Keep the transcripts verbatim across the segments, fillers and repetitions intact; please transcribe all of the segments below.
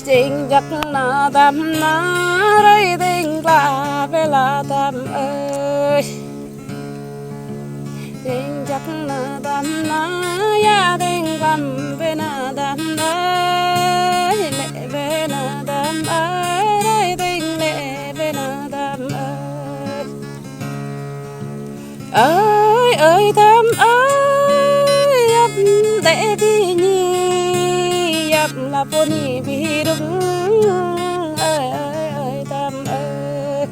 Jing jăk nao Tăm nao, rai ding klă bê la Tăm ơi. Jing jăk nao Tăm nao, ia ding klăm bê nao Tăm ơi, lĕ bê nao Tăm ơi, rai ding lĕ bê nao Tăm ơi. Ơi ơi Tăm ơi, yap đe bi ñi, yap la pô ni bi rung. Ơi ơi ơi Tăm ơi.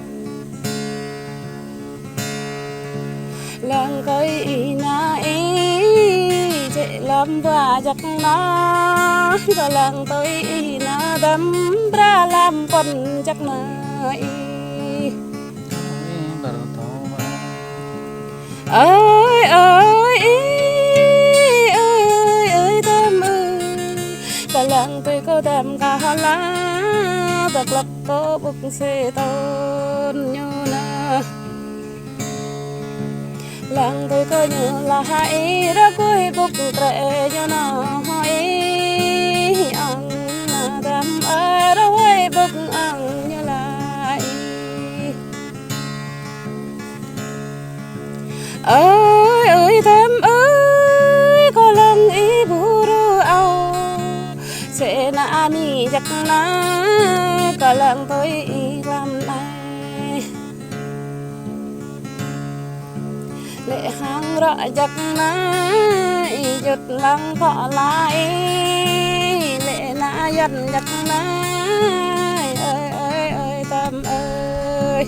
Lăng kơi ih nao ih, jĕ lăm ba jăk nao, kơ lăng tui ih nao Tăm, bra lăm păn jăk nao ih. Ơi ơi ih, ơi ơi ơi Tăm ơi, kơ lăng tui kơ Tăm kơ la, tơklăk kơ ƀŭk sê tơn ñu nao. Lăng tui kơ ñu la ih, rơkui ƀŭk trĕ ñu nao ih, ăng nao Tăm ơi, rơkui ƀŭk ăng ñu la ih. Ơi ơi Tăm ơi, kơ lăng ih ƀu rô ao, sĕ nao mi jăk nao, kơ lăng tui ih klăm nai. Lĕ hăng ră jăk nai, ih jut lăng khŏ la ih, lĕ nao Yuan jăk nai, ơi ơi ơi Tăm ơi.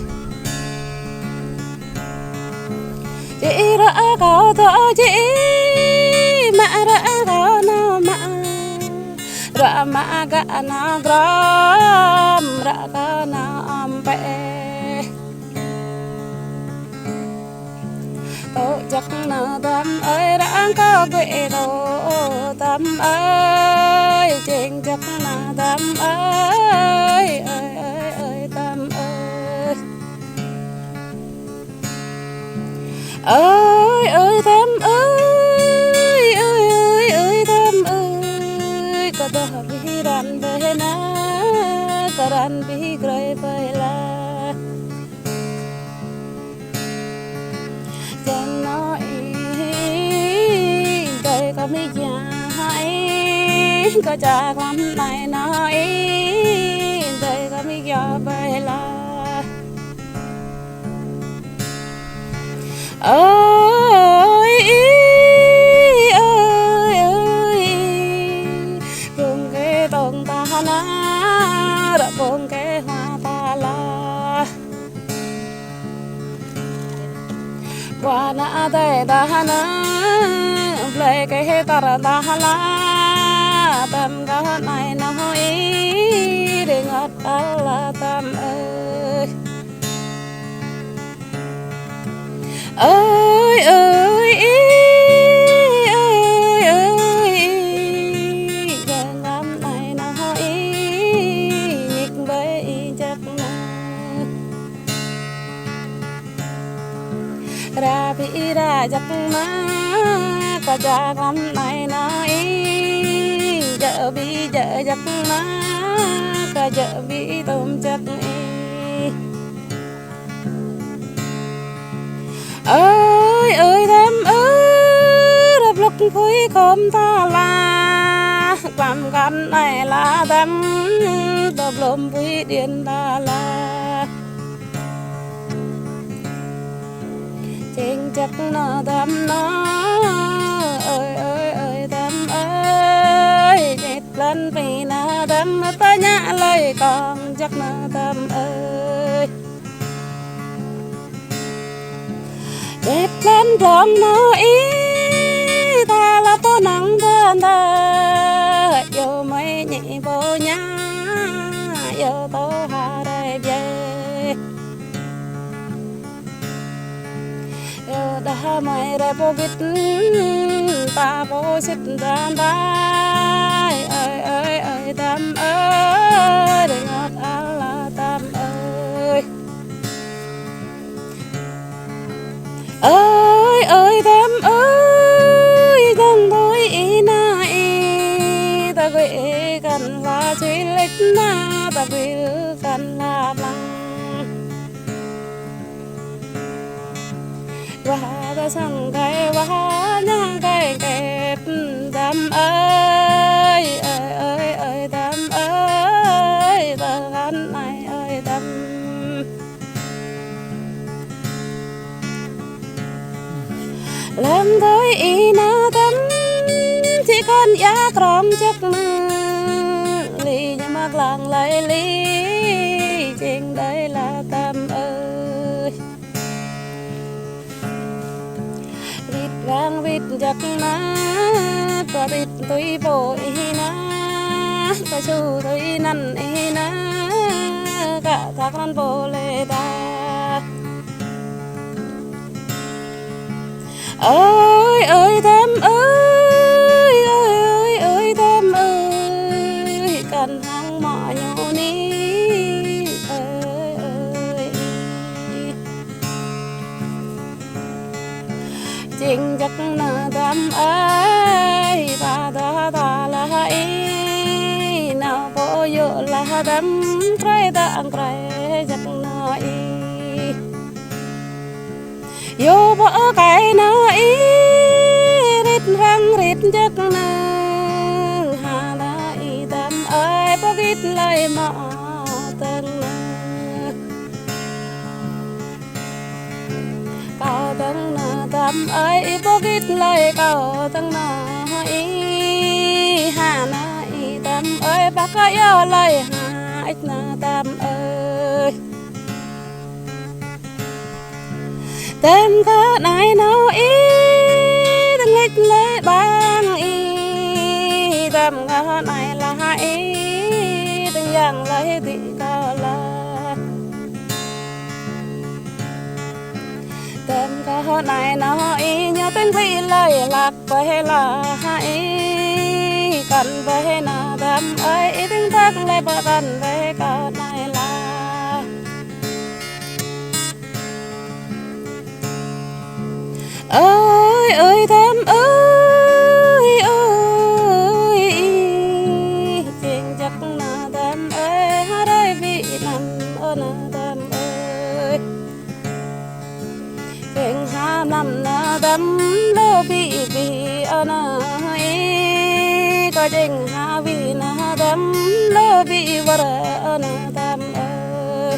Jĕ ră kâo tơ jĕ, mă ră kâo nao mă, ră mă gă nao grăm, ră kâo nao ăm pĕ. Tŏ jăk nao Tăm ơi, ră kâo gui tŏ Tăm ơi, jing jăk nao Tăm ơi, ơi ơi ơi Tăm ơi. Ơi ơi Tăm ơi, ơi ơi ơi Tăm ơi, kơ dah bih ran bê nao, kơ ran bih grơi bê la. Jăn nao ih, dơi kơ mi jia ih, kơ čă klăm nai nao ih, dơi kơ mi jia bê la. Ơi ih, ơi ơi ih, bông kê tông ta nao, ră bông kê hoa ta la. Wa nao tê ta nao, blơi kê tar ta la, Tăm kơ nai nao ih, ring ot ala Tăm ơi. Ơi ơi ih, ơi ơi ơi ih, dơ̆ng lăm nai nao ih, ñik bơi ih jăk nao. Ră bih ră jăk nao, kơ čă klăm nai nao ih, jă bih jă jăk nao, kơ jă bih tôm jăk ih. Ơi ơi Tăm ơi, ră blŏk pui khŏm ta la, klăm kăn nai la Tăm, tơ blŏm pui điên ta la. Jing jăk nao Tăm nao, ơi ơi ơi Tăm ơi, jĕ lăn pi nao Tăm, ta ñă lơi kông jăk nao Tăm ơi. Jĕ lăn glông nao ih, ta la pô năng ta ta, yua mơi ñĕ pô ñă, yua tơ ha rai bie. Yua dah mơi rai pô gĭt, ta pô sĭt ta ta, ơi ơi ơi Tăm ơi, ring ot ala Tăm ơi. Ơi ơi Tăm ơi, dăng tui ih nao ih, ta gui ih kăn la Sui lĕ na ta ƀuh kăn lăp lăng. Wah ta sang gai wah ña gai kĕp Dăm ơi, ơi, ơi, ơi, Dăm ơi, ta găn ai ơi Dăm. Lăm tui ih nao Dăm, či kăn ia krong čăk nao, li ñu mă lăng lai li, jing đơi la Dăm ơi. Wĭt wang wĭt jăk nao, kơ wĭt tui pô ih nao, kơ su tui anăn ih nao, kơ thak anăn pô lĕ ta. Ơi, ơi, Dăm ơi, ơi, ơi, ơi, Dăm ơi, kăn hăng mă ñu ni, ơi, ơi. Jing jăk nao Dăm ơi, ba dah ta lah ih, nao pô yua lah Dăm, krơi ta krơi jăk nao ih. Yua pô kai nao ih, rit răng rit jăk nao, ha nao ih Dăm ơi, pô git lai mă tơng nao. Kâo tơng nao Dăm ơi, ih pô git lai kâo tơng nao ih, ha nao ih Dăm ơi, pă kâo yua lai ha ih nao Dăm ơi. Dăm kơ anai nao ih, dơ̆ng lĕč lai ƀăng ih, Dăm kơ anai lah ih, dơ̆ng yang lai dih kâo lah. Dăm kơ anai nao ih, ñu tơ̆ng lĕ lai lăk bĕ lah ih, kăn bĕ nao Dăm ơi, ih tơ̆ng tăk lai pơ kăn bĕ kơ anai lah. Ơi, ơi, Dăm ơi, ơi, ih, jing jăk nao Dăm ơi, ha rai ƀĭ năm ơ nao Dăm ơi. Jing ha năm nao Dăm lơ ƀĭ ƀĭ ơ nao ih, kơ jing ha ƀĭ nao Dăm lơ ƀĭ wơr ơ nao Dăm ơi.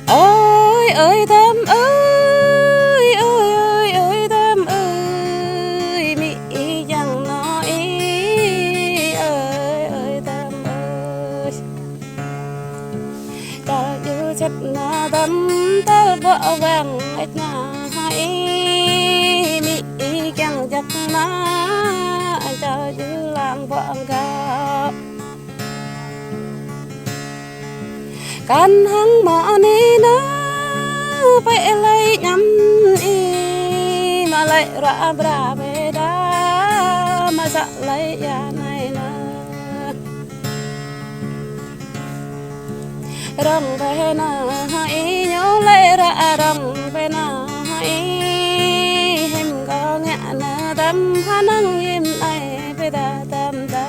Ơi, ơi, Dăm ơi, ơi, ơi, ơi, Dăm ơi, mĭ ih jang nao ih, ơi, ơi, Dăm ơi. Čar jư čĕt nao Dăm, tơl ƀô̆ wang ĕč nao ih, mĭ ih kiăng jăk nao, čar jư lăng ƀô̆ gao. Kăn hăng mơ̆ anai nao, pĕ lĕ ñăm ih, mă lĕ ruă bra bê đa, mă să lĕ ia anai nao. Rong bê nao ih, ñu lĕ ruă rong bê nao ih, hĭm kơ ngă nao Dăm, ha năng hĭm ai bê đa Dăm đa.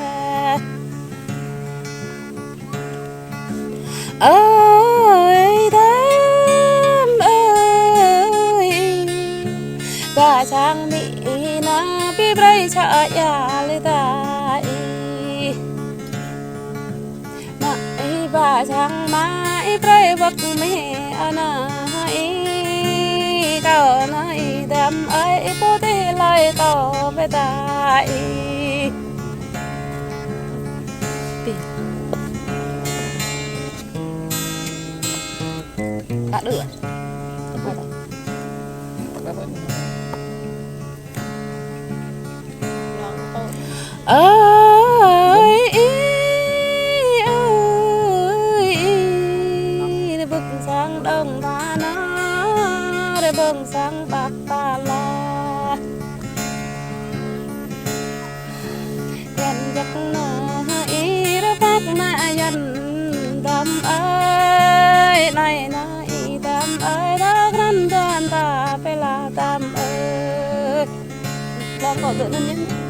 Ơi Dăm ơi, ba sang mĭ nao ƀĭ brơi sa ia lĕ ta ih. Mă ih ba sang mă ih brơi wăk mĕ anai ih, kâo nao ih Dăm ơi, ih pô tih lai kâo bê ta ih. Ơ, ơi, ơi, ơi, ơi, rơbơ̆ng sang đơ̆ng ba nao, rơbơ̆ng sang ƀak ba la. Yuan jăk nao ih rơpăk nao Yuan Dăm ơi, anai nao ih Dăm ơi, rơ̆k răn Yuan ta pê la Dăm ơi. Lăng kơ tơ anŭn yơh.